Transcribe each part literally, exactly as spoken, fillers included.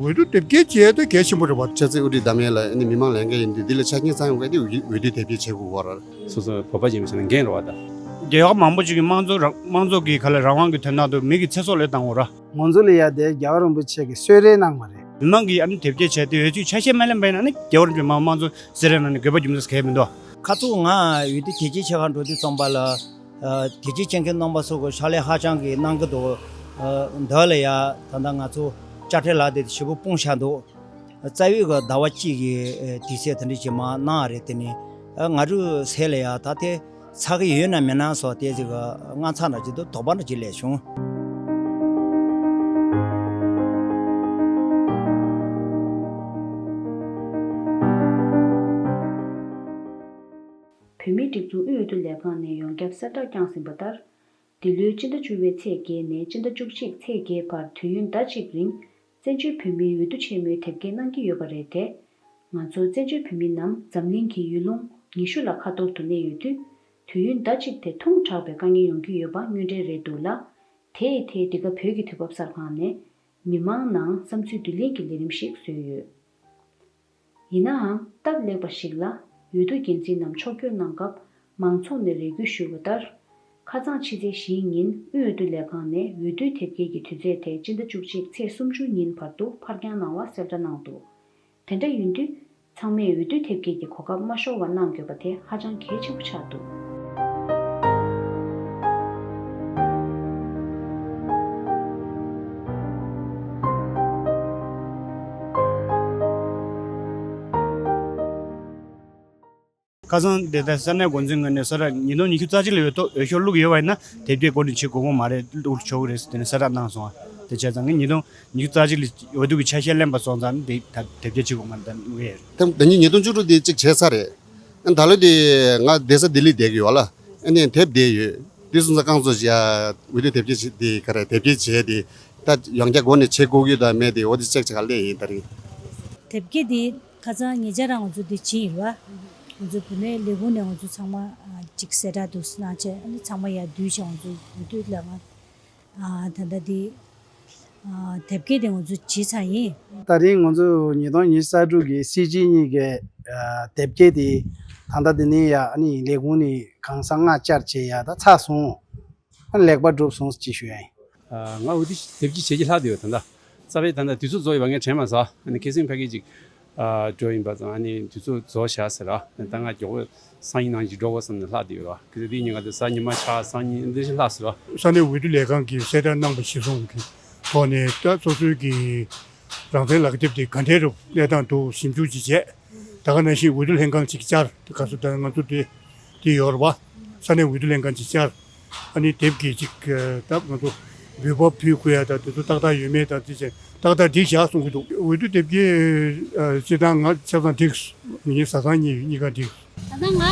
འོས་བསྡུ་དེབ་སྐྱེལ་བྱས་དེ་གལ་ཆེན་པོ་རེད་བ། ཕྱག་འཚལ་ཨུ་རི་དམ་ཡེ་ལ་ཨ་ནི་མི་མང་ལས་འགན་ཡིན་དུས་འདི་ལ་ཆ་རྐྱེན་ཚང་ཡོང་གི་དེ་འོས་བསྡུ་དེབ་སྐྱེལ་བྱེད་དགོས་བ་ར། སོ་སོ་བོད་པ་ཡིན་པ་བྱས་ན་འགན་རེད་བ་ད། རྒྱལ་ཁབ་མང་པོ་ཅིག་གི་དམངས་གཙོ་རང་དམངས་གཙོ་གི་ག་ལ་རང་དབང་གི་དོན་དག་ཏུ་མི་གི་ཚེ་སྲོག་ལས་བཏང་བ་ར། ང་ཚོ་ལ་ཡ་དེ་རྒྱལ་བ་རིན་པོ་ཆེ་གི་གསོལ་རས་གནང་བ་རེད། མི་མང་གིས་ཨ་ནི་དེབ་སྐྱེལ་བྱས་ཏེ་འོས་ཆོས་ཆ་ཤས་མ་ལེན་པ་ཡིན་ན་ནི་རྒྱལ་བ་རིན་པོ་ཆེ་མར་དམངས་གཙོ་གསོལ་རས་གནང་ནས་དགོས་པ་རྒྱུ་མཚན་གང་ཡང་མི་འདུག་ཁ་ཐུག་ང་འོས་བསྡུ་དེབ་སྐྱེལ་བྱེད་གར་འགྲོ་དུས་ཙམ་པ་ལ། ཨ། དེབ་སྐྱེལ་བྱེད་མཁན་རྣམ་པ་ཚོ་གི་ཕྱག་ལས་ཧ་ཅང་གི་གནང་གི་འདུག་ཨ། འདི་ལ་ཡ་ད་ལྟ་ང་ཚོ་དཔྱ་ཁྲལ་ལག་དེབ་ཞེ་པོ་སྤུངས་བཞག་འདུག་རྩ་བའི་གི་ཟླ་བ་གཅིག་གི་དུས་ཚོད་དེ་འདྲ་ཅིག་མར་གནང་རེད། དེ་ནི་ང་ཚོའི་སེམས་ལ་ཡ་ད་དེ་ཚར་གི་ཡོད་ན་མེད་ན་སོགས་དེ་ཅིག་དངངས་འཚབ་འདྲ་ཅིག་འདུག་དོགས་པ་འདྲ་ཅིག་སླེབས་བྱུང་། བོད་མིའི་སྒྲིག་འཛུགས་དབུས་འོས་བསྡུ་ལས་ཁང་ནས་ཡོངས་ཁྱབ་གསལ་བསྒྲགས་བསྐྱངས་ཟིན་པ་ལྟར། འདི་ལོའི་སྤྱི་ཟླ་བཅུ་པའི་ཚེས་བརྒྱད་ནས་སྤྱི་ཟླ་བཅུ་གཅིག་ཚེས་བརྒྱད་བར་དུས་ཡུན་ཟླ་གཅིག་རིང་བཙན་བྱོལ་བོད་མིའི་འོས་བསྡུ་ཆེན་མོའི་དེབ་སྐྱེལ་གནང་གི་ཡོད་པ་རེད་དེ། ང་ཚོ་བཙན་བྱོལ་བོད་མི་རྣམས་འཛམ་གླིང་གི་ཡུལ་ལུང་ཉི་ཤུ་ལ་ཁ་ཐོར་དུ་གནས་ཡོད་དུས། དུས་ཡུན་ཟླ་གཅིག་དེ་ཐུང་དྲགས་པའི་དཀའ་ངལ་ཡོང་གི་ཡོད་པ་དངོས་འབྲེལ་རེད་འདུག་ལ། དེ་ཡི་ཐད་འདི་ག་བོད་ཀྱི་དུས་བབ་གསར་ཁང་ནས་མི་མང་ནང་བསམ་ཚུལ་བསྡུ་ལེན་གྱི་ལས་རིམ་ཞིག་བཟོས་ཡོད། ཡིན་ནའང་སྟབས་ལེགས་པ་ཞིག་ལ་འོས་བསྡུ་འགན་འཛིན་རྣམས་ཕྱོགས་བསྐྱོད་གནང་སྐབས་མང་ཚོགས་ནས་རེ་སྐུལ་ཞུས་པ་ལྟར། ཁ་སང་ཕྱི་ཚེས་བཞིའི་ཉིན་དབུས་འོས་བསྡུ་ལས་ཁང་ནས་འོས་བསྡུའི་དེབ་སྐྱེལ་གྱི་དུས་ཚོད་དེ་སྤྱི་ཟླ་བཅུ་གཅིག་ཚེས་སུམ་ཅུ་ཉིན་བར་དུ་ཕར་འགྱངས་གནང་བ་གསལ་བསྒྲགས་གནང་འདུག་དེ་འདྲ་ཡིན་དུས། ཚང་མས་འོས་བསྡུའི་དེབ་སྐྱེལ་གྱི་གོ་སྐབས་མ་ཤོར་བ་གནང་དགོས་པ་དེ་ཧ་ཅང་གལ་ཆེན་པོ་ཆགས་འདུག་ཁ་སང་དེ་ལྟར་ས་གནས་འགོ་འཛིན་ངོས་ནས་གསལ་བསྒྲགས་ཉིས་སྟོང་ཉི་ཤུ་རྩ་གཅིག་ལ་འོས་ཐོབ་འོས་ཤོག་བླུགས་ཡོད་པ་ཡིན་ན་དེབ་སྐྱེལ་འགོ་ནས་བྱེད་དགོས་ཀྱི་མ་རེད། བླུགས་ཆོག་གི་རེད་ཟེར་དེ་ནས་གསལ་བསྒྲགས་གནང་སོང་བ། དེ་བྱས་ཙང་ངས་ཉིས་སྟོང་ཉི་ཤུ་རྩ་གཅིག་ལ་འོས་བསྡུ་གི་ཆ་ཤས་ལེན་པ་སོང་ཙང་དེ་ད་དེབ་སྐྱེལ་བྱེད་དགོས་མ་རེད་ད་ངས། ད་ད་ནི་ཉིས་སྟོང་བཅུ་དྲུག་དེ་གཅིག་བྱས་ཚར་རེད། ཨ་ད་ལོ་དེ་ང་བསྡད་ས་ལྡི་ལི་བསྡད་ཀྱི་ཡོད་ལ། ཨ་ནི་དེབ་བསྡད་ཡོད། དེ་སོང་ཙང་རྐང་བཙུགས་བྱས་འོས་བསྡུ་དེབ་སྐྱེལ་བྱེད་དེ་ག་རེ་དེབ་སྐྱེལ་བྱས་དེ་ད་ཡང་བསྐྱར་འགོ་ནས་བྱེད་དགོས་ཀྱི་ད་མེད་དེ་འོ་དེ་ཅེག་བྱེད་ག་སླེབས་ཡིན་ད་རེད། དེབ་སྐྱེལ་དེ། ཁ་སང་ཉེ་ཆར་རང་ང་ཚོ་འདི་བྱས་ཡིན་པ། ང་ཚོ་བུད་མེད་ལས་ཁུངས་ནས་ང་ཚོ་ཚང་མ་ཅིག་གསལ་བསྒྲགས་འདུག་གནང་བྱས་ཨ་ནི་ཚང་མ་ཡར་བསྡུས་བྱས་ང་ཚོ་འོས་བསྡུ་ལས་ཁང་ད་ལྟ་འདི་དེབ་སྐྱེལ་དེ་ང་ཚོ་བྱས་ཚར་ཡིན། ད་རིང་ང་ཚོ་ཉིས་སྟོང་ཉི་ཤུ་རྩ་དྲུག་གི་སྲིད་སྤྱི་གཉིས་ཀའི་དེབ་སྐྱེལ་དེ་ད་ལྟ་འདི་ནས་ཡ་ཨ་ནི་ལས་ཁུངས་ནས་གང་ས་ལྔ་བཅར་བྱས་ཡ་ད་ཚར་སོང་། ཨ་ནི་ལེགས་པར་གྲུབ་སོང་ཅེས་ཞུ་ཡ་ཡིན། ང་འོས་བསྡུ་དེབ་སྐྱེལ་བྱེད་ཀྱི་ལྷག་བསྡད་ཡོད་ད་ལྟ། རྩ་བའི་ད་ལྟ་དུས་ཚོད་རྫོགས་ཡོད་པ་ངས་དྲན་མ་སོང་། ཨ་ནི་ཁེ་སིང་ཕ་ཀེ་ཅིག་འགྲོ་ཡིན་པ་དང་ཨ་ནི་དུས་ཚོད་རྫོགས་བཞག་ཟེར་ར། ད་ང་མགྱོགས་པོ་སང་ཉིན་ནང་ཅིག་འགྲོ་དགོས་བསམ་ནས་ལྷག་བསྡད་ཡོད་ར། ཁེ་སིང་དེ་ཉིན་ག་དུས་གཟའ་ཉི་མ་ཆགས་སང་ཉིན་འདི་བཞིན་ལྷག་ཟེར་ར། ས་གནས་འོས་བསྡུ་ལས་ཁང་གིས་གསལ་བསྒྲགས་གནང་བ་གཞིར་བཟུང་གི་ཐོག་ནས་ད་སོ་སོའི་གི་རང་བཙན་ལག་དེབ་དེ་ག་འདྲའི་རུ་གནས་སྟངས་འདུག་ཞིབ་འཇུག་ཅིག་བྱས། ད་ག་ནང་བཞིན་འོས་བསྡུ་ལྷན་ཁང་ཅིག་བཅར་ད་ག་སོ་ད་ང་ཚོ་དེ་དེ་ཡོད་རེད་བ། ས་གནས་འོས་བསྡུ་ལྷན་ཁང་ཅིག་བཅར། ཨ་ནི་དེབ་ཀྱི་ཅིག་ད་ང་ཚོ་འབུལ་བ་ཕུལ་དགོས་ཡ་ད་དེ་ཚོ་ཏག་ཏག་ཡོད་མེད་ད་དེ་བྱས་ཏག་ཏག་སྒྲིག་བཞག་གསུང་གི་འདུག་འོས་བསྡུ་དེབ་ཀྱི་སྤྱི་བཏང་ང་ཆ་ཚང་འགྲིག་ངེད་བཟའ་ཚང་གཉིས་གཉིས་ཀ་འགྲིག་ད་ལྟ་ང་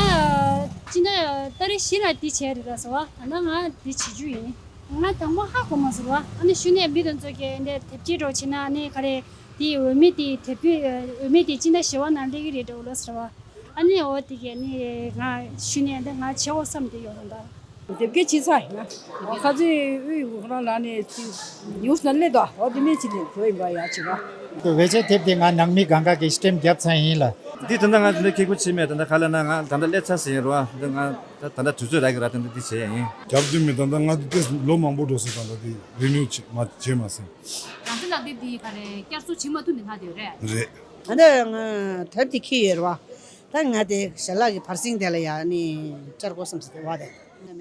སྤྱི་ཟླ་ཏ་རིག་བཞི་ལ་འདི་བྱས་རེད་ད་ཟེར་བ། ད་ལྟ་ང་འདི་བྱེད་རྒྱུ་ཡིན། ང་དང་པོ་ཧ་གོ་མ་ཟེར་བ། ཨ་ནི་གཞུག་ནས་མི་དེ་ཚོ་གིས་འདི་དེབ་སྐྱེལ་འགྲོ་བྱེད་ན་ཨ་ནི་ག་རེ་དེ་འོས་མི་དེ་དེབ་སྐྱེལ་འོས་མི་དེ་སྤྱི་ཟླ་བཞི་པ་ནང་སླེབས་ཀྱི་རེད་འགྲོ་ལོ་ཟེར་བ། ཨ་ནི་འོ་དེ་གས་ནི་ང་གཞུག་ནས་འདི་ང་བྱེད་འོ་བསམ་དེ་ཡོད་རུང་ད། དེབ་སྐྱེལ་བྱས་ཚར་ཡིན་ན། ཁ་ཚོན་དབུས་ཁོ་རང་ལ་ནི་ཉུང་སུ་ན་སླེབས་དོ་འོ་དེ་ནས་ཅི་ལས་འགྲོ་ཡིན་པ་ཡ་ཅི་ག་བེད་སྤྱོད་དེབ་དེ་ང་ནང་མི་གང་ག་གི་སི་ཊེམ་བརྒྱབ་ཚར་ཡིན་ལ། འདི་ད་ལྟ་ང་ཚོ་འདི་ཁེ་ཁུ་བྱེད་མེད་ད་ལྟ་ག་ལ་ན་ང་ད་ལྟ་སླེབས་ཚར་ཟིན་ཡིན་རོ། འདི་ང་ད་ད་ལྟ་དུས་ཚོད་རག་གི་ར་ད་ལྟ་འདི་བྱེད་ཡ་ཡིན། རྒྱབ་དུས་མི་ད་ལྟ་ང་འདི་ལོ་མང་པོ་འགྲོ་སོང་ད་ལྟ་འདི་རི་ནིའུ་བྱེད་མ་བྱེད་མ་སོང་། རང་ཚོ་ལག་དེབ་འདི་ག་རེ་བསྐྱར་གསོ་བྱེད་མ་ཐུབ་ནས་ལྷག་བསྡད་ཡོད་རེད། རེད། ད་ལྟ་ང་དེབ་དེ་ཁྱེར་ཡོད་རེད་བ། ད་ང་དེ་ཞལ་ལག་གི་བར་སེང་དེ་ལ་ཡ་ནི་བཅར་དགོས་བསམ་ཟེར་དེ་བ་དེ།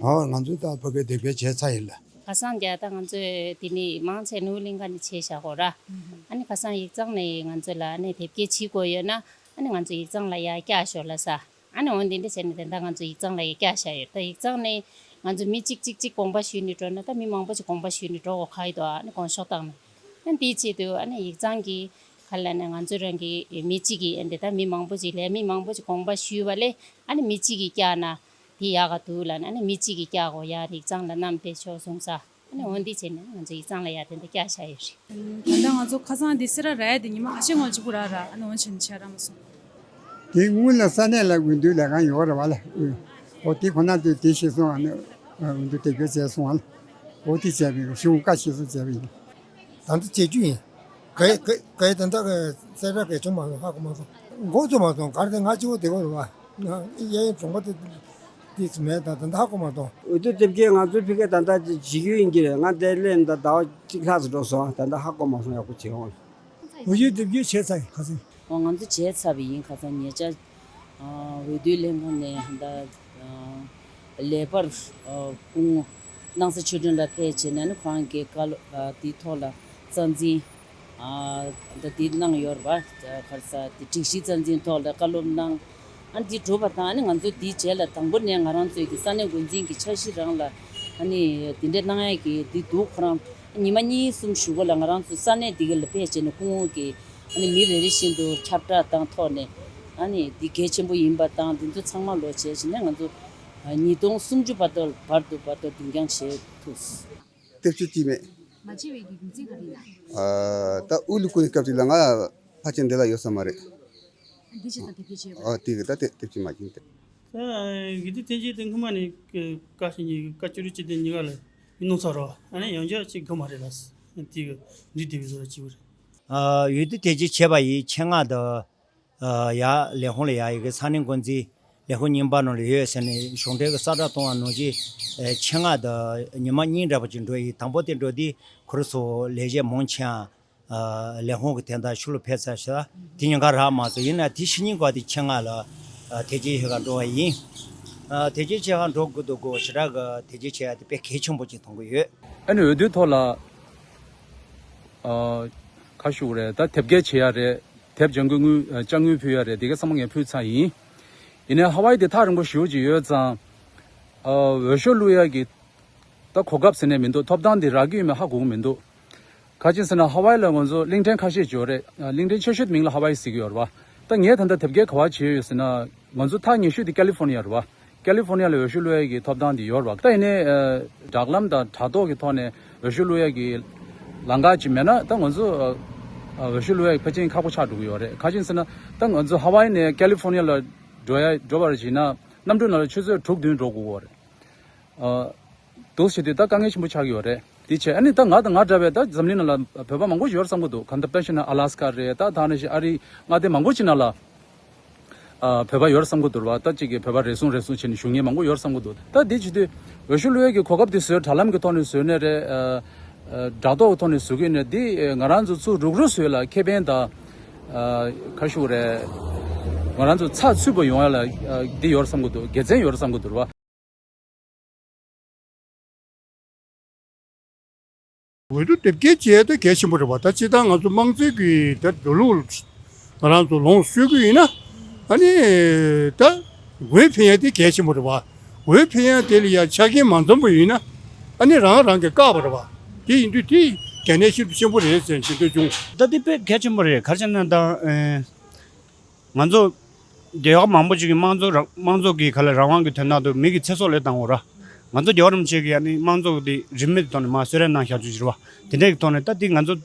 ཨོ་ང་ཚོ་ད་ཕ་གི་དེབ་སྐྱེལ་བྱས་ཚར་ཡིན་ལ། ཁ་སང་རྒྱ་ད་ང་ཚོས་དེ་ནི་མང་ཆེ་ནོར་གླིང་ཁ་ནས་བྱས་བཞག་གོ་ར། ཨ་ནི་ཁ་སང་ཡིག་ཚང་ནས་ང་ཚོ་ལ་ཨ་ནི་དེབ་སྐྱེལ་བྱེད་དགོས་ཡོད་ན་ཨ་ནི་ང་ཚོ་ཡིག་ཚང་ལ་ཡ་བསྐྱལ་ཤོག་ལ་ས། ཨ་ནི་འོ་འདི་འདྲ་བྱས་ནས་དེ་འདྲ་ང་ཚོ་ཡིག་ཚང་ལ་ཡ་བསྐྱལ་བཞག་ཡོད། ད་ཡིག་ཚང་ནས་ང་ཚོ་མི་གཅིག་གཅིག་གཅིག་དགོངས་པ་ཞུས་ནས་འགྲོ་ན་ད་མི་མང་པོ་ཅིག་དགོངས་པ་ཞུས་ནས་འགྲོ་གོ་ཁ་ཡི་དོ་ཨ་ནི་དགོངས་ཤོག་བཏང་ན། ཨ་ནི་དེའི་ཆེད་དུ་ཨ་ནི་ཡིག་ཚང་གི་ག་ལ་ནས་ང་ཚོ་རང་གི་མི་གཅིག་གིས་ཨ་འདི་ད་མི་མང་པོ་ཅིག་ལས་མི་མང་པོ་ཅིག་དགོངས་པ་ཞུས་པ་ལས་ཨ་ནི་མི་གཅིག་གིས་བསྐྱལ་ན་དེ་ཡག་ག་འདུག་ལ་ནི་ཨ་ནི་མི་གཅིག་གིས་བསྐྱལ་གོ་ཡ་ཡིག་ཚང་ལ་བསྣམས་ཕེབས་ཆོག་གསུངས་ས། ཨ་ནི་འོ་འདི་བྱས་ནས་ང་ཚོ་ཡིག་ཚང་ལ་ཡར་དེ་འདྲ་བསྐྱལ་བཞག་ཡོད་རེད། ད་ལྟ་ང་ཚོ་ཁ་སང་འདི་སེ་ར་ར་ཡ་དེ་ཉི་མ་ཁ་ཤས་སྔོན་གཅིག་པུ་རག་ར་ཨ་ནི་འོན་ཆེན་ཆ་ར་མ་སོང་། དེའི་སྔོན་ལ་ས་གནས་ལ་འོས་བསྡུ་ལས་ཁང་ཡོད་རེད་བ་ལ། འོ་དེ་ཁོ་ན་དེ་དེ་ཤེས་སོང་ཨ་ནི་འོས་བསྡུ་དེ་ག་བྱས་སོང་ཨ་ལ། འོ་དེ་བྱས་པའི་གཞུང་བཀའ་ཤེས་སོང་བྱས་པ་ཡིན། ད་ལྟ་བྱེད་རྒྱུ་ཡིན། ག་ག་ག་དེ་འདྲ་གི་གསལ་བསྒྲགས་གལ་ཆེན་མ་སོང་། ཧ་གོ་མ་སོང་། མགོ་ཚོས་མ་སོང་། ག་རེ་དེ་ང་གཅིག་པོ་དེ་གོ་རེད་བ། ང་གཡས་གཡོན་གྲོང་པ་དེ་དེ་ཚོ་མེད། ད་དེ་འདྲ་ཧ་གོ་མ་སོང་། འོས་བསྡུ་དེབ་སྐྱེལ་ང་ཚོའི་ཕ་གིར་ད་ལྟ་བྱེད་རྒྱུ་ཡིན་གྱི་རེད། ང་དེ་སླེབས་ད་ཟླ་བ་གཅིག་ལྷག་ཙམ་འགྲོ་སོང་། ད་ལྟ་ཧ་གོ་མ་སོང་། ཡག་པོ་བྱེད་འོང་། འོས་བསྡུ་དེབ་སྐྱེལ་བྱས་ཚར་ཡིན་ཁ་སང་། ཨོ་ང་ཚོ་བྱས་ཚར་བ་ཡིན། ཁ་སང་ཉེ་ཆར་འོས་བསྡུ་ལྷན་ཁང་ནས་ད་ལས་པར་སྐུ་ངོ་སྣང་ས་ཆོས་སྒྲོན་ལགས་ཕེབས་བྱས་ནས་ནི་ཁོང་གིས་བཀའ་སློབ་དེའི་ཐོག་ལ་རྩ་འཛིན་ད་དེ་གནང་ཡོད་རེད་པ། ག་རེ་ཟེར་དེ་སྒྲིག་གཞི་རྩ་འཛིན་ཐོག་ལ་བཀའ་སློབ་གནང་། ཨ་ནི་དེ་གྲུབ་པ་དང་ཨ་ནི་ང་ཚོ་དེའི་རྗེས་ལ་དང་པོ་ནས་ང་རང་ཚོའི་གི་ས་གནས་འགོ་འཛིན་གྱི་འཆར་གཞི་རང་ལ་ཨ་ནི་དེ་འདྲ་གནང་ཡ་གི་དེ་འདུག་ཁོ་རང་ཉི་མ་གཉིས་གསུམ་གཞུག་གུ་ལ་ང་རང་ཚོ་ས་གནས་དེ་ག་ལ་ཕེབས་བྱས་ནས་སྐུ་ངོ་གིས་ཨ་ནི་མི་རེ་རེ་བཞིན་དུ་ཁྱབ་བསྒྲགས་བཏང་ཐོག་ནས་ཨ་ནི་འདི་གལ་ཆེན་པོ་ཡིན་པ་དང་འདི་ཚོ་ཚང་མ་ལོ་བྱས་བྱས་ནས་ང་ཚོ་ཉིས་སྟོང་སུམ་ཅུ་བར་དུ་བར་དུ་བར་དུ་མདུན་རྒྱང་བྱེད་ཐུབ། སྟོབས་ཤུགས་ཀྱིས་མེད། མ་བྱེད་པའི་གི་རྒྱུ་མཚན་ག་རེ་ཡིན་ན། ཨ་ད་དབུས་ལ་བསྐོས་ནས་སྐབས་དེ་ལ་ང་ཕལ་ཆེར་འདི་ལ་ཡོད་ས་མ་རེད། འདི་བྱས་ཙང་དེ་སྐད་བྱས་པ། ཨ་དེ་གི་ད་དེ་དེབ་ཀྱི་མ་བྱིན་ཏེ། ད་འོས་བསྡུ་དེབ་སྐྱེལ་དེ་སྔོན་མ་ནས་ཀ་ཤི་ཉི་ཀ་བཅུ་རེ་གཅིག་དེ་ཉི་ག་ལ་ཡིན་ནོ་ཚ་རོ། ཨ་ནི་ཡང་བསྐྱར་གཅིག་ག་མ་རེད་ལ། དེ་གི་འདི་དེབ་བཟོ་ར་བྱེད་པ་རེད། ཨ་འོས་བསྡུ་དེབ་སྐྱེལ་བྱས་པ་ཡི་ཆེད་མངགས་དུ་ཨ་ཡ་ལས་ཁུངས་ལ་ཡ་ཡི་གི་ས་གནས་འགོ་འཛིན་ལས་ཁུངས་རྙིང་པ་ནང་ལ་ཡོད་ཟེར་ནས་གཞུང་འབྲེལ་གི་གསལ་བསྒྲགས་གཏོང་བ་ནང་བཞིན་ཨ་ཆེད་མངགས་དུ་ཉི་མ་གཉིས་འདྲ་པོ་ཅིག་འགྲོ་ཡི། དང་པོ་དེ་འགྲོ་དུས་ཁོ་རང་ཚོ་ལས་བྱེད་མང་ཆེ་ཡང་ཨ་ལས་ཁུངས་ཀྱི་དོན་དག་ཕྱི་ལོགས་ཕེབས་ཚར་ཤག་དེ་ཉེན་ཁ་རག་མ་སོང་། ཡིན་ན་དེ་ཕྱི་ཉིན་ག་དེ་ཆེད་མངགས་ལ་ཨ་དེབ་སྐྱེལ་བྱེད་གར་འགྲོ་བ་ཡིན། ཨ་དེབ་སྐྱེལ་བྱེད་གར་འགྲོ་དགོས་འདུག་གོ། ཞེ་དྲག་གི་དེབ་སྐྱེལ་བྱེད་ཡ་དེ་དཔེ་གལ་ཆེན་པོ་ཅིག་མཐོང་གི་ཡོད། ཨ་ནི་འོས་བསྡུའི་ཐོག་ལ་ཨ་ག་ཞུ་དགོས་རེད། ད་དེབ་སྐྱེལ་བྱེད་ཡ་རེད། དེབ་ལྗང་གུ་དངུལ་ཨ་ལྕགས་དངུལ་ཕུལ་ཡ་རེད། དེ་ག་ཚང་མ་ངས་ཕུལ་ཚར་ཡིན། ཡིན་ནའི་ཧ་ཝའི་དེ་ཐག་རིང་པོ་ཞེ་པོ་ཅིག་ཡོད་ཙང་ཨ་འོས་ཤོག་བླུག་ཡ་གི་ད་གོ་སྐབས་ཟེར་ནས་མི་འདུག་ཐོབ་ཐང་འདི་རག་གི་ཡོད་མེད་ཧ་གོ་གི་མི་འདུག་ག་ཅི་ཟེར་ན་ཧ་ཝའི་ལ་ང་ཚོ་གླིང་ཕྲན་ཁ་ཤས་ཅིག་ཡོད་རེད། ཨ་གླིང་ཕྲན་ཆེ་ཤོས་མིང་ལ་ཧ་ཝའི་ཟེར་གི་ཡོད་རེད་བ། ད་ངས་ད་ལྟ་དེབ་སྐྱེལ་ག་པར་བྱས་ཡོད་ཟེར་ན་ང་ཚོ་ཐག་ཉེ་ཤོས་དེ་ཀ་ལི་ཧྥོར་ནི་ཡ་རེད་བ། ཀ་ལི་ཧྥོར་ནི་ཡ་ལ་འོས་ཤོག་བླུག་ཡ་གི་ཐོབ་ཐང་དེ་ཡོད་རེད་བ། ད་ཡིན་ནའི་ཨ་དྲ་ལམ་དང་དྲ་ཐོག་གི་ཐོག་ནས་འོས་ཤོག་བླུག་ཡ་གི་ལམ་ཁ་ཅིག་མེད་ན་ད་ང་ཚོ་ཨ་འོས་ཤོག་བླུག་ཡ་གི་ཕལ་ཆེར་ཁག་པོ་ཆགས་འགྲོ་གི་ཡོད་རེད། ག་ཅི་ཟེར་ན་ད་ང་ཚོ་ཧ་ཝའི་ནས་ཀ་ལི་ཧྥོར་ནི་ཡ་ལ་འགྲོ་ཡ་འགྲོ་བར་བྱས་ན་གནམ་གྲུ་ནང་ལ་ཆུ་ཚོད་དྲུག་བདུན་འགྲོ་དགོས་ཀྱི་ཡོད་རེད། ཨ། འདུག་བྱེད་དུས་ད་དཀའ་ངལ་ཆེན་པོ་ཆགས་ཀྱི་ཡོད་རེད། དེ་བྱས་ཨ་ནི་ད་ང་དང་ང་འདྲ་བའི་ད་འཛམ་གླིང་ནང་ལ་བོད་པ་མང་པོ་ཡོད་བསམ་གྱི་འདུག་གང་ལྟར་དཔེ་བཞག་ན་ཨ་ལ་སི་ཀ་རེད། ད་ད་ནང་བཞིན་ཨ་རིའི་མངའ་སྡེ་མང་པོ་ཅིག་ནང་ལ་ཨ་བོད་པ་ཡོད་བསམ་གྱི་འདུག་བ། ད་ཅིག་གིས་བོད་པ་རེ་ཟུང་རེ་ཟུང་བྱས་ནས་བཞུགས་མཁན་མང་པོ་ཡོད་བསམ་གྱི་འདུག་ད་དེ་བྱེད་དུས་འོས་ཤོག་བླུག་ཡས་ཀྱི་གོ་སྐབས་དེ་བཟོས། དྲ་ལམ་གྱི་ཐོག་ནས་བཟོས་ནའི་རེད། ཨ་ཨ་དྲ་ཐོག་གི་ཐོག་ནས་བཟོ་གི་ཡིན་ནའི་དེ་ང་རང་ཚོ་ཚུར་རུག་རུག་བཟོས་ལ་ཁེ་ཕན་དང་ཨ་ཁ་ཤུགས་རེད། ང་རང་ཚོ་ཚགས་ཚུད་པོ་ཡོང་ཡ་ལ་ཨ་དེ་ཡོད་བསམ་གྱི་འདུག་དགེ་མཚན་ཡོད་བསམ་གྱི་འདུག་བ། འོས་བསྡུ་དེབ་སྐྱེལ་བྱས་ཏེ་གལ་ཆེན་པོ་རེད་བ། ད་སྤྱིར་བཏང་ང་ཚོ་དམངས་གཙོའི་གི་ད་འགྲོ་ལུགས་ང་རང་ཚོ་ལོངས་སུ་སྤྱོད་ཀྱི་ཡིན་ན་ཨ་ནི་ད་འོས་འཕེན་ཡ་དེ་གལ་ཆེན་པོ་རེད་བ། འོས་འཕེན་ཡ་དེ་ལ་ཡ་ཆ་རྐྱེན་མ་འཛོམས་པ་ཡིན་ན་ཨ་ནི་རང་རང་གི་བཀག་པ་རེད་བ། དེ་ཡིན་དུས་དེ་གལ་གནད་ཤིན་ཏུ་ཆེན་པོ་རེད་ཟེར་ཞུ་འདོད་བྱུང་། ད་དེ་དཔེ་གལ་ཆེན་པོ་རེད། ག་རེ་བྱས་ན་ད་ཨེ། ང་ཚོ་རྒྱལ་ཁབ་མང་པོ་ཅིག་གི་དམངས་གཙོ་རང་དམངས་གཙོ་གི་ག་ལ་རང་དབང་གི་དོན་དག་ཏུ་མི་གི་ཚེ་སྲོག་བློས་བཏང་ཡོད་ར། ང་ཚོ་རྒྱལ་བ་རིན་པོ་ཆེ་གི་ཨ་ནི་དམངས་གཙོ་དེ་རིན་མེད་དུ་བཏང་ནས་མར་གསོལ་རས་གནང་བཞག་རྒྱུ་ཅིག་རེད་བ། དེ་འདྲ་གི་ཐོག་ནས་ད་དེ་ང་ཚོ་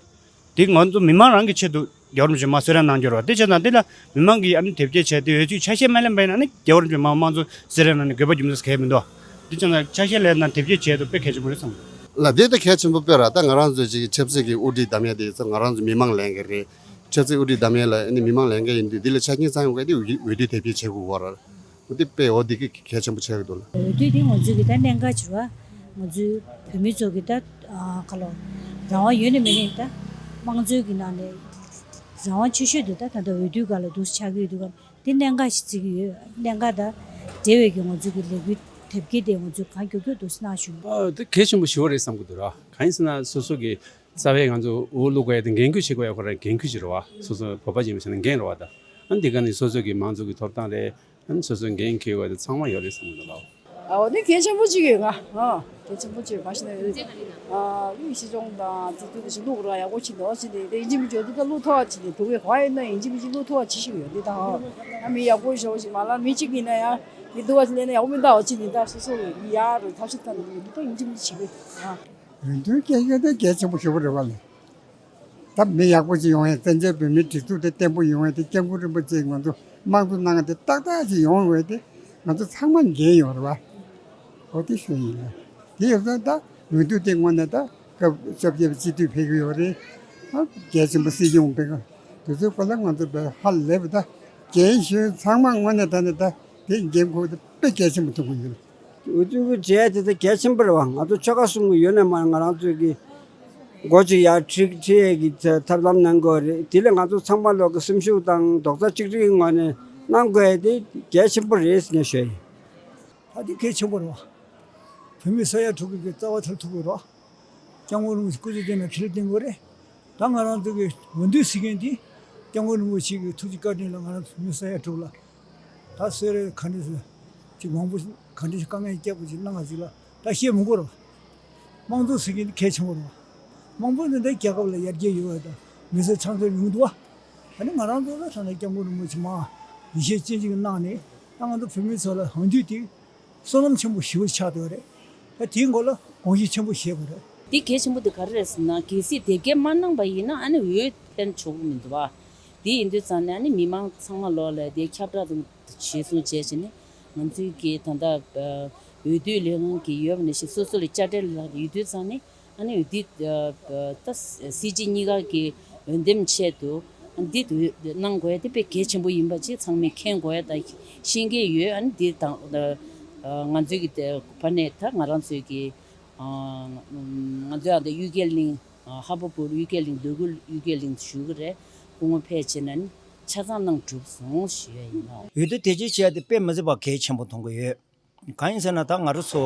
དེ་ང་ཚོ་མི་མང་རང་གི་ཆེད་དུ་རྒྱལ་བ་རིན་པོ་ཆེ་མར་གསོལ་རས་གནང་རྒྱུ་རེད་བ། དེ་བྱས་ཙང་དེ་ལ་མི་མང་གིས་ཨ་ནི་དེབ་སྐྱེལ་བྱས་ཏེ་འོས་ཚུད་ཆ་ཤས་མ་ལེན་པ་ཡིན་ན་ཨ་ནི་རྒྱལ་བ་རིན་པོ་ཆེ་མར་དམངས་གཙོ་གསོལ་རས་གནང་ནས་དགོས་པ་རྒྱུ་མཚན་གང་ཡང་མི་འདུག་བ། དེ་བྱས་ཙང་ཆ་ཤས་ལེན་ན་དེབ་སྐྱེལ་བྱས་དུས་དཔེ་གལ་ཆེན་པོ་རེད་བསམ་གི། ལ་དེ་ད་གལ་ཆེན་པོ་དཔེ་ར། ད་ང་རང་ཚོའི་ཅིག་ཆབ་སྲིད་ཀྱི་དབུ་ཁྲིད་བདམས་ཡ་དེ་ཚོ་ང་རང་ཚོ་མི་མང་ལེན་གི་རེད། ཆབ་སྲིད་དབུ་ཁྲིད་བདམས་ཡས་ལ་ཨ་ནི་མི་མང་ལས་འགན་ཡིན་དུས་འདི་ལ་ཆ་རྐྱེན་ཚང་ཡོང་ག་དེ་འོས་འོས་བསྡུ་དེབ་སྐྱེལ་བྱེད་དགོས་བ་ར། འོ་དེ་དཔེ་འོ་དེ་གི་གལ་ཆེན་པོ་ཆགས་ཀྱི་འདུག་ལ། འོས་བསྡུ་དེ་ང་ཚོའི་གི་ད་གནད་འགག་ཅིག་རེད་བ། ང་ཚོའི་བོད་མི་ཚོ་གི་ད་ཨ་ག་ལོ་རང་དབང་ཡོད་ནི་མེད་ནི་ད་དམངས་གཙོའི་གི་ནང་ནས་རང་དབང་ཆེ་ཤོས་དེ་ད་ད་ལྟ་འོས་བསྡུའི་སྒང་ལ་འདུག་སེ་ཆགས་ཀྱི་ཡོད་འདུག་ག་དེ་གནད་འགག་ཞིག་བརྩི་གི་ཡོད། གནད་འགག་དང་འབྲེལ་བའི་གི་ང་ཚོའི་གི་ལས་འགུལ་དེབ་སྐྱེལ་དེ་ང་ཚོས་གང་མགྱོགས་མགྱོགས་འདུག་སེ་གནང་ཞུ། ཨ་དེ་གལ་ཆེན་པོ་ཞེ་པོ་རེད་བསམ་གི་འདུག་ར། གང་ཡིན་ཟེར་ན་སོ་སོ་གི་རྩ་བའི་ང་ཚོ་འོས་བླུག་དགོས་ཡ་དེ་འགན་ཁུར་བྱེད་དགོས་ཡ་ཁོ་རང་འགན་ཁུར་ཅིག་རེད་བ། སོ་སོ་བོད་པ་ཅིག་ཡིན་པ་བྱས་ན་འགན་རེད་བ་ད། ཨ་ནི་དེ་ག་ནི་སོ་སོ་གི་མང་གཙོ་གི་ཐོབ་ཐང་རེད། ཨ་ནི་སོ་སོ་འགན་འཁྱེར་དགོས་ཡ་དེ་ཚང་མ་ཡོད་རེད་བསམ་གི་འདུག་ལགས། ཨ་འོ་དེ་གལ་ཆེན་པོ་ཅིག་ཡོད་ང་། ཨ་གལ་ཆེན་པོ་ཅིག་ཡོད། ག་ཞིག་ན་ཡོད། ཨ་དབུས་སྤྱི་སྐྱོང་དང་དེ་དུས་དེ་ཞིག་བླུག་ར་ཡག་པོ་ཅིག་འདུག་ཅིག་དེ་དེ་ཡིན་གཅིག་མིན་གཅིག་འོ་དེ་ད་བླུག་ཐུབ་པ་ཅིག་དེ་འདུག་གི་ག་ཡིན་ན་ཡིན་གཅིག་མིན་གཅིག་བླུག་ཐུབ་པ་ཅིག་ཞིག་ཡོད་དེ་ད། ཨ་མི་ཡག་པོ་ཞེ་པོ་ཅིག་མ་ལ་མི་གཅིག་ཡིན་ན་ཡང་མི་འདུག་བ་ཅིག་ལས་ན་ཡག་པོ་མི་འདུག་བ་ཅིག་དེ་ད་སོ་སོ་ཡག་རུ་ཐབས་ཤེས་ཐབས་འདུག་དེ་ཡིན་གཅིག་མིན་གཅིག་བྱེད་དགོས། ཨ། འོས་བསྡུའི་སྐད་ཆ་དེ་གལ་ཆེན་པོ་ཞེ་པོ་རེད་བ་ལགས། ད་མི་ཡག་པོ་ཅིག་ཡོང་ཡས། བཙན་བྱོལ་བོད་མིའི་སྒྲིག་འཛུགས་དེ་བརྟན་པོ་ཡོང་ཡས་དེ་སྐྱབས་མགོན་རིན་པོ་ཆེས་ང་ཚོ་དམངས་གཙོ་གནང་ཡས་དེ་ཏག་ཏག་ཅིག་ཡོང་བས་དེ་ང་ཚོ་ཚང་མ་འགན་ཡོད་རེད་བ། འོ་དེ་ཞུ་ཡིན་ལགས། དེ་ཡོད་ཙང་ད་འོས་བསྡུ་དེ་དངོས་གནས་ད་སྐབས་བཅོ་བརྒྱད་པ་སྤྱི་འཐུས་ཕེབས་ཀྱི་ཡོད་རེད། ཨ་གལ་ཆེན་པོ་སྲིད་སྐྱོང་བོད་པའི་དེ་ཚོའི་སྐོར་ལ་ང་ཚོ་དཔེ་ཧ་ལས་པ་ད་རྒན་གཞོན་ཚང་མ་དངོས་གནས་ད་ནི་ད་དེ་འགན་ཁུར་དེ་དཔེ་གལ་ཆེན་པོ་ཐུག་གི་ཡོད། འུ་ཚོ་གི་གྲས་དེ་ད་གལ་ཆེན་པོ་རེད་བ། ང་ཚོ་ཆོལ་ཁ་གསུམ་གི་ཡོད་ན་མ་ང་རང་ཚོའི་གི་འགོ་ཅིག་ཡར་ཁྲིད་ཁྲིད་ཡས་ཀྱི་ཐབས་ལམ་གནང་དགོས་རེད། དེ་ལས་ང་ཚོ་ཚང་མ་ལོག་གི་སེམས་ཤུགས་དང་རྡོག་རྩ་གཅིག་སྒྲིལ་ངང་ནས་གནང་དགོས་ཡས་དེ་གལ་ཆེན་པོ་རེད་ཟེར་ནས་ཞུ་ཡ་ཡིན། ད་དེ་གལ་ཆེན་པོ་རེད་བ། བོད་མི་ས་ཡ་དྲུག་གི་རྩ་བ་མཐར་ཐུག་དགོས་རེད་བ། སྐྱབས་མགོན་རིན་པོ་ཆེ་སྐུ་ཚེ་བརྟན་ལ་ཁྲིད་བསྟན་དགོས་རེད། ད་ང་རང་ཚོ་གི་འོས་བསྡུ་ཟེར་མཁན་དེ་སྐྱབས་མགོན་རིན་པོ་ཆེ་གི་ཐུགས་རྗེ་བཀའ་དྲིན་ལ་ང་རང་ཚོ་བོད་མི་ས་ཡ་དྲུག་ལ་ད་གསོལ་རས་ག་འདྲ་ཟེར་ཅིག་མང་པོ་ག་འདྲ་ཞིག་དཀའ་ངལ་སྐྱབས་པོ་ཅིག་གནང་བ་ཅིག་ལ་ད་བཤད་མི་དགོས་རེད་བ། དམངས་གཙོ་ཟེར་མཁན་དེ་གལ་ཆེན་པོ་རེད་བ། དམངས་གཙོ་འདི་འདྲ་རྒྱལ་ཁབ་ལ་ཡར་རྒྱས་ཡོང་བ་དང་མི་སེར་ཆང་ཚོད་ཡོང་འདུག་བ། ཨ་ནི་ང་རང་ཚོ་ལ་ཐ་ན་སྐྱབས་མགོན་རིན་པོ་ཆེ་མ་ཡིད་ཆེས་ཅན་ཅིག་གནང་ནས་ད་ང་ཚོ་བོད་མི་ཚོ་ལ་འོས་བསྡུ་དེ་བསོད་ནམས་ཆེན་པོ་ཞེ་པོ་ཆགས་བསྡད་པ་རེད། ད་དེའི་མགོ་ལ་དགོངས་བཞེས་ཆེན་པོ་བཞེས་པ་རེད། འདི་གལ་ཆེན་པོ་འདི་ག་རེ་རེད་ཟེར་ན། གལ་སྲིད་དེབ་སྐྱེལ་མ་གནང་པ་ཡིན་ན་ཨ་ནི་འོས་འཕེན་ཆོག་གི་མི་འདུག་བ། དེ་ཡིན་དུས་ཙང་ནས་ཨ་ནི་མི་མང་ཚང་མ་ལོག་ལ་དེ་ཁྱབ་བསྒྲགས་དང་གཞིར་བཟུང་བྱས་བྱས་ནས་ང་ཚོའི་གི་ད་ལྟ་འོས་བསྡུ་ལས་ཁང་གི་ཡོད་པ་ནང་བཞིན་སོ་སོ་ལ་དཔྱ་ཁྲལ་ལ་ཡོད་དུས་ཙང་ནས། ཨ་ནི་འདི་ད་སྲིད་སྤྱི་གཉིས་ཀ་གི་འོས་འདེམས་ཆེད་དུ་འདི་གནང་དགོས་ཡ་དེ་དཔེ་གལ་ཆེན་པོ་ཡིན་པ་ཅིག་ཚང་མས་མཁྱེན་དགོས་ཡ་ད་ཤེས་ཀྱི་ཡོད། ཨ་ནི་འདི་དང་ང་ཚོའི་གི་ཕ་ནས་ད་ང་རང་ཚོའི་གི་ང་ཚོའི་ཨ་ད་གཡུལ་འགྱེད་གླིང་ཧ་པ་པུར་གཡུལ་འགྱེད་གླིང་འདོད་རྒུ་གཡུལ་འགྱེད་གླིང་དུ་ཞུ་གི་རེད། སྐུ་ངོ་ཕེབས་བྱས་ན་ནི་ཆ་ཚང་གནང་གྲུབ་སོང་ཞུ་ཡ་ཡིན་ནོ། འོས་བསྡུ་དེ་ཅིག་བྱས་ཏེ་དཔེ་མི་སྲིད་པ་གལ་ཆེན་པོ་མཐོང་གི་ཡོད། གང་ཡིན་ཟེར་ན་ད་ང་རང་ཚོ་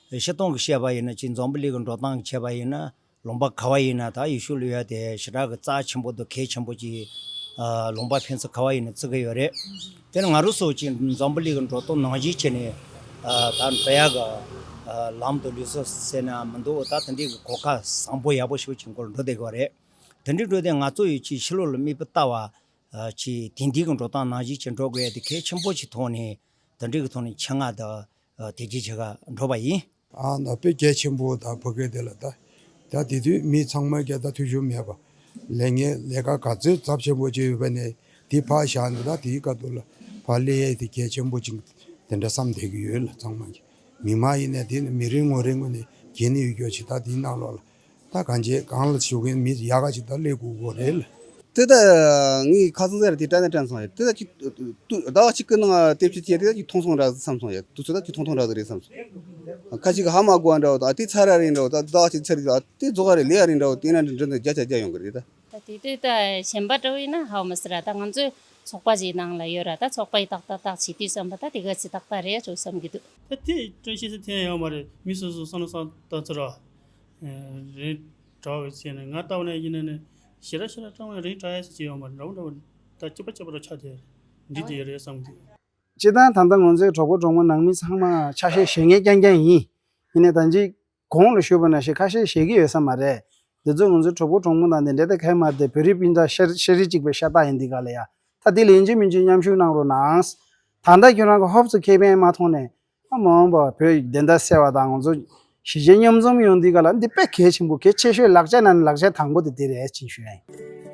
སྤྱིར་བཏང་གི་བཤད་པ་ཡིན་ན་ཅིག་འཛམ་བུ་གླིང་གི་འགྲོ་སྟངས་ཀྱི་བྱས་པ་ཡིན་ན་ལུང་པ་ག་བ་ཡིན་ན་ད་ཡེ་ཤུ་ལུས་ཡ་དེ་ཞེ་དྲག་གི་རྩ་ཆེན་པོ་དང་གལ་ཆེན་པོ་ཅིག་ལུང་པ་ཕན་ཚུན་ག་བ་ཡིན་ན་བརྩི་གི་ཡོད་རེད། དེ་ནི་ང་རང་ཚོ་ཅིག་འཛམ་བུ་གླིང་གི་འགྲོ་སྟངས་ནང་བཞིན་བྱས་ནས་ད་འགྲོ་ཡ་གི་ལམ་དང་ལུགས་སྲོལ་ཟེར་ན་མི་འདུག་ད་དེ་འདྲའི་གི་གོ་སྐབས་བཟང་པོ་ཡག་པོ་ཞིག་ཅིག་མགོ་ལ་འགྲོ་བསྡད་ཀྱི་ཡོད་རེད། དེ་འདྲའི་འགྲོ་དེ་ང་ཚོ་ཡི་ཅིག་ཕྱི་ལོགས་ལ་མིག་དཔེ་ལྟ་བ། ཅིག་དེང་དུས་ཀྱི་འགྲོ་སྟངས་ནང་བཞིན་ཅིག་འགྲོ་དགོས་ཡ་དེ་གལ་ཆེན་པོ་ཞིག་མཐོང་ནས་དེ་འདྲའི་གི་ཐོག་ནས་ཆེད་མངགས་དང་དེ་རྗེས་བྱེད་ག་འགྲོ་བ་ཡིན། ཨ་ན་དཔེ་གལ་ཆེན་པོ་དང་ཕ་གི་དེ་ལ་ད་ད་དེ་དུས་མི་ཚང་མ་ག་ད་འཐུས་ཤོར་མེད་པ་ལས་ངན་ལས་ཀ་ག་ཚོད་ཚབས་ཆེན་པོ་ཅིག་ཡོད་པ་ནས་དེ་ཕར་བཞག་ནས་ད་དེའི་སྐབས་དུ་ལ་ཕར་སླེབས་ཡ་དེ་གལ་ཆེན་པོ་ཅིག་དེ་འདྲ་བསམ་བསྡད་ཀྱི་ཡོད་ལ་ཚང་མ་གི་མི་མང་ཡིན་ནས་དེ་ནི་མི་རེ་ངོ་རེ་ངོས་ནས་གལ་གནད་ཡོད་རྒྱུ་ཅིག་ད་དེའི་ནང་ལོགས་ལ། ད་གང་བྱེད་གང་ལ་ཞུགས་མཁན་མི་ཡག་ག་ཅིག་ད་སླེབས་དགོས་དགོས་རེད་ལ། དེ་ད་ངས་ཁ་སང་ཟེར་དེ་དྲན་ནས་དྲན་སོང་ཡ། དེ་ད་ཅིག་ཟླ་བ་གཅིག་གི་ནང་ལྟེབ་ཅིག་བྱས་དེ་ད་ཅིག་ཐུང་སོང་འདྲ་བསམ་སོང་ཡ། དུས་ཚོད་ད་ཅིག་ཐུང་ཐུང་འདྲ་ཟིག་རེད་བསམ་སོང་། ཁ་ཅིག་ཧ་མ་གོ་བ་འདྲ་བོ་ད་དེ་ཚར་ར་རེད་འདྲ་བོ་ད་ཟླ་བ་གཅིག་ཚར་རེད་ད་དེ་རྫོགས་ར་རེད་ལས་ཡ་རེད་འདྲ་བོ་དེ་ན་འདྲ་འདྲ་བརྒྱ་ཆ་བརྒྱ་ཡོང་གི་རེད་ད། ད་དེ་དུས་ད་གཞན་པ་འདྲ་བོ་ཡིན་ན་ཧ་མ་སི་ར་ད་ང་ཚོའི་ཚོགས་པ་ཅིག་ནང་ལ་ཡོད་ར་ད་ཚོགས་པ་ཡི་ཏག་ཏག་ཏག་བྱེད་དུས་བསམ་པ་ད་དེ་ག་ཚི་ཏག་ཏག་རེད་ཅོ་བསམ་གི་འདུག་ད་དེ་བཀྲ་ཤིས་སུ་ཐོན་ཡོང་བ་རེད། མི་སོ་སོ་བསམ་བློ་བཏང་ཚར་བ། རེད། གྲྭ་བའི་ཚེ་ནས་ང་ལྟ་བ་ནས་ཡིན་ན་ནི་ཞེ་དྲག་ཞེ་དྲག་གྲྭ་བ་རེད་གྲྭ་ཡས་སུ་བྱེད་ཡོང་བ་འདྲ་བོ་འདྲ་བོ་ད་སྐྱིད་པ་སྐྱིད་པ་རུ་ཆགས་བསྡད་རེད། འདི་དེ་རེད་བསམ་གི་འདུག་སྤྱིར་བཏང་ད་ལྟ་ང་ཚོའི་གྲོགས་པོ་གྲོགས་མོ་ནང་མི་ཚང་མ་ཆ་ཤས་ཞེ་ངེས་རྐྱང་རྐྱང་ཡིན། ཡིན་ནའི་ད་ཅིག་གོང་ལ་ཞུས་པ་ནང་བཞིན་ཁ་ཤས་ཞེད་ཀྱི་ཡོད་ས་མ་རེད། འདི་ཚོ་ང་ཚོའི་གྲོགས་པོ་གྲོགས་མོ་དང་དེ་འདྲ་དེ་ག་མ་རེད་དེ་བོད་རིགས་སྤུན་ཟླ་ཤ་ཤ་རིགས་གཅིག་པའི་ཤ་སྟག་ཡིན་འདི་ག་ལ་ཡ། ད་དེ་ལ་ཡིན་གཅིག་མིན་གཅིག་མཉམ་ཞུགས་གནང་རོགས་གནང་། ད་ལྟ་ཁྱོད་རང་གི་ཧོབ་སུ་ཁེ་ཕན་མ་མཐོང་ནས། ཨ་མ་འོངས་པ་བོད་བདེན་མཐའ་གསལ་བ་དང་ང་ཚོ་གཞིས་བྱེས་མཉམ་འཛོམས་ཡོང་དུས་ག་ལ་འདི་དཔེ་གལ་ཆེན་པོ་གལ་ཆེ་ཤོས་ལག་ཆ་ནང་ནས་ལག་ཆ་དང་པོ་དེ་དེ་རེད་ཅེས་ཞུ་ཡ་ཡིན།